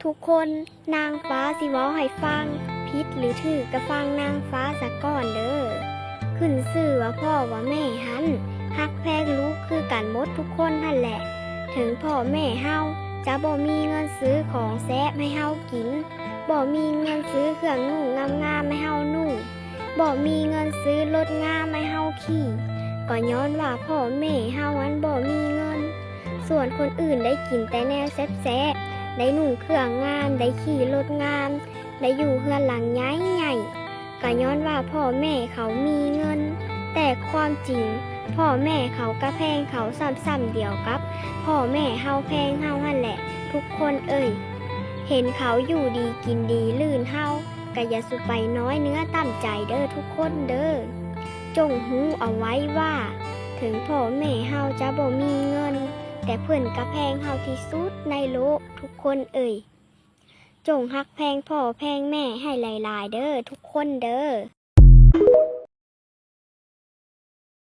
ທຸກຄົນ, ນາງຟ້າຊິເວົ້າໃຫ້ຟັງ, ຜິດຫຼືຖືກກະຟັງນາງຟ້າສາກ່ອນເດີ. ຂຶ້ນຊື່ວ່າພໍ່ວ່າແມ່ຫັ້ນ ຮັກແພງລູກຄືກັນໝົດທຸກຄົນຫັ້ນແຫຼະ. ເຖິງພໍ່ແມ່ເຮົາຈະບໍ່ມີເງິນຊື້ຂອງແຊບໃຫ້ເຮົາກິນ, ບໍ່ມີເງິນຊື້ເຄື່ອງນຸ່ງງາມໆໃຫ້ເຮົານຸ່ງ, ບໍ່ມີເງິນຊື້ລົດງາມໃຫ້ເຮົາຂີ່, ກໍຍ້ອນວ່າພໍ່ແມ່ເຮົາຫັ້ນບໍ່ມີເງິນ. ສ່ວນຄົນອື່ນໄດ້ກິນແຕ່ແນວແຊບໆ, ໄດ້ນຸ່ງເຄື່ອງງາມ, ໄດ້ຂີ່ລົດງາມ, ໄດ້ຢູ່ເຮືອນຫຼັງໃຫຍ່ໆ, ກໍຍ້ອນວ່າພໍ່ແມ່ເຂົາມີເງິນ. ແຕ່ຄວາມຈິງ ພໍ່ແມ່ເຂົາກະແພງເຂົາສ່ຳໆດຽວກັບພໍ່ແມ່ເຮົາແພງເຮົາຫັ້ນແຫຼະທຸກຄົນເອີຍ. ເຫັນເຂົາຢູ່ດີກິນດີລື່ນເຮົາ ກະຢ່າສູ່ໄປນ້ອຍເນື້ອຕ່ຳໃຈເດີທຸກຄົນເດີ. ຈົ່ງຮູ້ເອົາໄວ້ວ່າ ເຖິງພໍ່ແມ່ເຮົາຈະບໍ່ມີເງິນ, ແຕ່ເພິ່ນກະແພງເຮົາທີ່ສຸດໃນໂລກທຸກຄົນເອີຍ. ຈົ່ງຮັກແພງພໍ່ແພງແມ່ໃຫ້ຫຼາຍໆເດີທຸກຄົນເດີ.